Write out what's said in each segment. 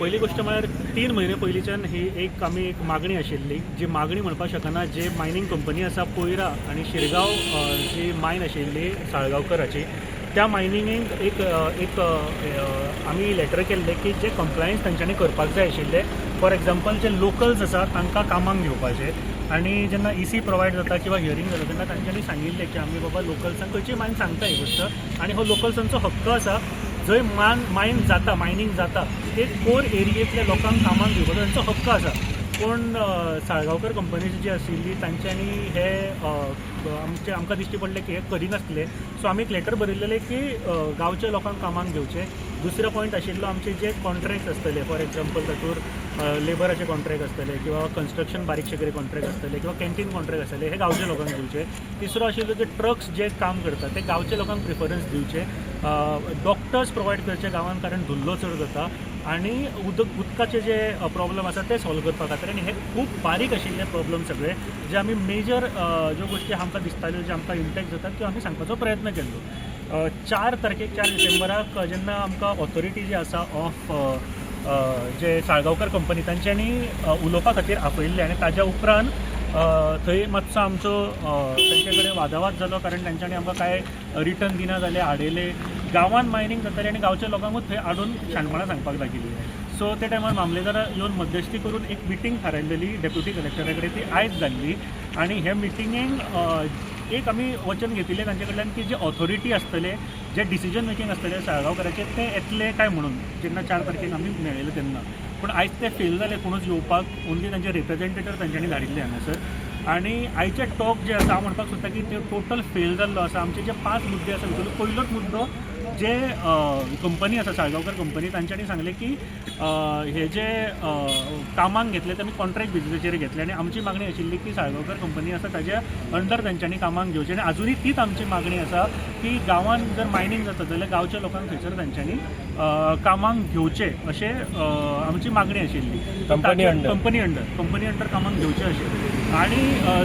पयली गोश्ट म्हळ्यार 3 म्हयने पयलींच्यान ही एक आमी एक मागणी आशिल्ली, जी मागणी म्हणपाक शकना, जे मायनींग कंपनी आसा, कोयरा आनी शिरगांव जी मायन आशिल्ली साळगांवकराची, त्या मायनिंगेक एक एक आमी लेटर केल्लें की जे कंप्लायन्स तांच्यांनी करपाक जाय आशिल्ले, फॉर एग्जाम्पल जे लोकल्स आसा तांकां कामाक घेवपाचे. आनी जेन्ना इसी प्रोवायड जाता किंवा हियरींग जाता तेन्ना तांच्यांनी सांगिल्लें की आमी बाबा लोकल्सांक, खंयची मायन सांगता ही गोश्ट आनी हो लोकल्सांचो हक्क आसा, जंय मायन जाता, मायनींग जाता, ते कोर एरियेंतल्या लोकांक कामाक घेवपाचो तांचो हक्क आसा. पूण साळगांवकर कंपनी जी आशिल्ली तांच्यांनी हे आमचे आमकां दिश्टी पडलें की हे करिनासले. सो आमी एक लेटर बरयलेलें की गांवच्या लोकांक कामाक घेवचे. दुसरो पॉयंट आशिल्लो, आमचे जे कॉन्ट्रॅक्ट आसतले, फॉर एग्जाम्पल तातूंत लेबराचे कॉन्ट्रॅक्ट आसतले किंवा कन्स्ट्रक्शन बारीकशे कितें कॉन्ट्रॅक्ट आसतले किंवा कॅन्टीन कॉन्ट्रॅक्ट आसतले, हे गांवच्या लोकांक दिवचे. तिसरो आशिल्लो, जे ट्रक्स जे काम करतात ते गांवच्या लोकांक प्रिफरन्स दिवचे. डॉक्टर्स प्रोवायड करचे गांवांत, कारण धुल्लो चड जाता आनी उदकाचे जे प्रॉब्लम आसा ते सॉल्व करपा खातीर. आनी हे खूब बारीक आशिल्ले प्रॉब्लम सगळे, जे आमी मेजर ज्यो गोश्टी आमकां दिसताल्यो, जे आमकां इम्पॅक्ट जातात, त्यो आमी सांगपाचो प्रयत्न केल्लो. 4 तारखेक, 4 डिसेंबराक जेन्ना आमकां ऑथॉरिटी जी आसा ऑफ जे साळगांवकर कंपनी, तांच्यांनी उलोवपा खातीर आपयल्लें आनी ताज्या उपरांत थंय मातसो आमचो तांचे कडेन वादावाद जालो, कारण तांच्यांनी आमकां कांय रिटर्न दिना जाले, आडयले. गांवांत मायनींग जातालें आनी गांवच्या लोकांकूच थंय हाडून शाणपणां सांगपाक लागिल्ली. सो ते टायमार मामलेदार येवन मध्यस्थी करून एक मिटींग थारायलेली डेप्युटी कलेक्टरा कडेन, ती आयज जाल्ली. आनी हे मिटिंगेक एक आमी वचन घेतिल्लें तांचे कडल्यान की जे ऑथॉरिटी आसतले, जे डिसिजन मेकींग आसतले साळगांवकराचे, ते येतले काय म्हणून, जेन्ना 4 तारखेक आमी मेळिल्ले तेन्ना. पूण आयज ते फेल जाले कोणूच येवपाक. ओन्ली तांचे रिप्रेझेंटेटर तांच्यांनी धाडिल्ले हांगासर. आनी आयचे टॉक जे आसा, हांव म्हणपाक सोदता की ते टोटल फेल जाल्लो आसा. आमचे जे पांच मुद्दे आसा, भितून पयलोच मुद्दो, जे कंपनी आसा साळगांवकर कंपनी, तांच्यांनी सांगलें की हे जे कामाक घेतले ते आमी कॉन्ट्रॅक्ट बेजीसाचेर घेतले. आनी आमची मागणी आशिल्ली की साळगांवकर कंपनी आसा ताज्या अंडर तांच्यांनी कामाक घेवचें. आनी आजुनूय तीच आमची मागणी आसा की गांवांत जर मायनींग जाता जाल्यार गांवच्या लोकांक थंयसर तांच्यांनी कामाक घेवचें, अशें आमची मागणी आशिल्ली. Company under. Company under कामाक घेवचें अशें. आनी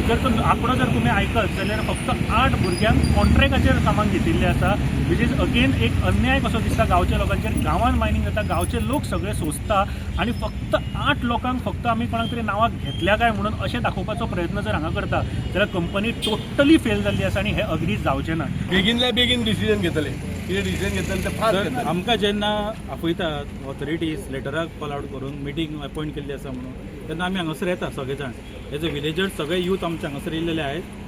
जर तो आंकडो जर तुमी आयकत जाल्यार फक्त आठ भुरग्यांक कॉन्ट्रॅक्टाचेर कामाक घेतिल्ले आसा, which is again एक अन्याय कसो दिसता गांवच्या लोकांचेर. गांवांत मायनींग जाता, गांवचे लोक सगळे सोंसता आनी फक्त आठ लोकांक फक्त आमी कोणाक तरी नांवाक घेतल्या काय म्हणून अशें दाखोवपाचो प्रयत्न जर हांगा करता जाल्यार कंपनी टोटली फेल जाल्ली आसा आनी हें अग्री जावचें ना. बेगीनल्या बेगीन डिसिजन घेतले. कितें डिसिजन घेतले ते फास्ट तर घेतले. आमकां जेन्ना आपयतात ऑथॉरिटीज, लेटराक कॉल आवट करून मिटींग अपॉयंट केल्ली आसा म्हणून, तेन्ना आमी हांगासर येता सगळे जाण, एज अ विलेजर्स. सगळे यूथ आमचे हांगासर येयल्लेले आहेत.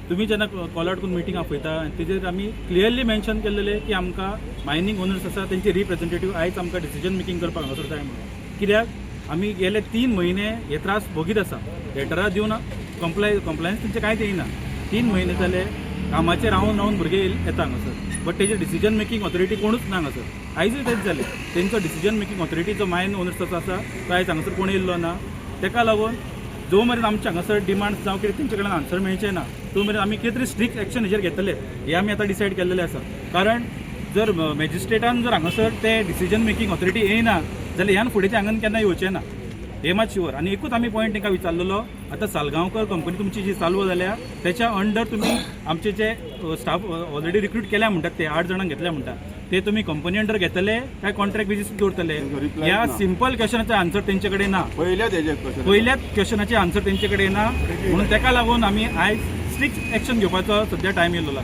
तुमी जेन्ना कॉल आउट करून मिटींग आपयता आनी तेजेर आमी क्लियरली मेन्शन केल्लेले की आमकां मायनींग ओनर्स आसा तेंचे रिप्रेझेंटेटीव आयज आमकां डिसिजन मेकींग करपाक हांगासर जाय म्हणून. कित्याक आमी गेले 3 म्हयने हे त्रास भोगीत आसा. लेटरां दिवन कंप्लायन्स तेंचे कांयच येयना. 3 म्हयने जाले, कामाचेर रावन रावन भुरगे येता हांगासर, बट तेजेर डिसिजन मेकींग ऑथॉरिटी कोणूच ना हांगासर. आयजूय तेंच जालें. तेंचो डिसिजन मेकींग ऑथॉरिटी जो मायन ओनर्साचो आसा तो आयज हांगासर कोण येयल्लो ना. तेका लागून जो मेरेन आमचे हांगासर डिमांड्स जावं कितें तेंचे कडल्यान आन्सर मेळचें ना, तो मेरेन आमी कितें तरी स्ट्रिक्ट एक्शन हेजेर घेतले, हें आमी आतां डिसायड केल्लेलें आसा. कारण जर मॅजिस्ट्रेटान जर हांगासर ते डिसिजन मेकींग ऑथॉरिटी येयना जाल्यार ह्यान फुडें ते हांगान केन्ना येवचें ना, हे मात शुअर. आनी एकूच आमी पॉयंट तांकां विचारलेलो, आतां सालगांवकर कंपनी तुमची जी चालू जाल्या त्याच्या अंडर तुमी आमचे जे स्टाफ ऑलरेडी रिक्रूट केल्या म्हणटात, ते आठ जाणांक घेतल्या म्हणटात, ते तुमी कंपनी अंडर घेतले काय कॉन्ट्रॅक्ट बेजीस दवरतले? Reply ह्या ना. सिंपल क्वेश्चनाचे आन्सर तेंचे कडेन ना. पयल्याच हेजे क्वेश्चन. पयल्याच क्वेश्चनाचे आन्सर तेंचे कडेन ना, म्हणून तेका लागून आमी आयज स्ट्रिक्ट एक्शन घेवपाचो सध्या टायम येयल्लो आसा.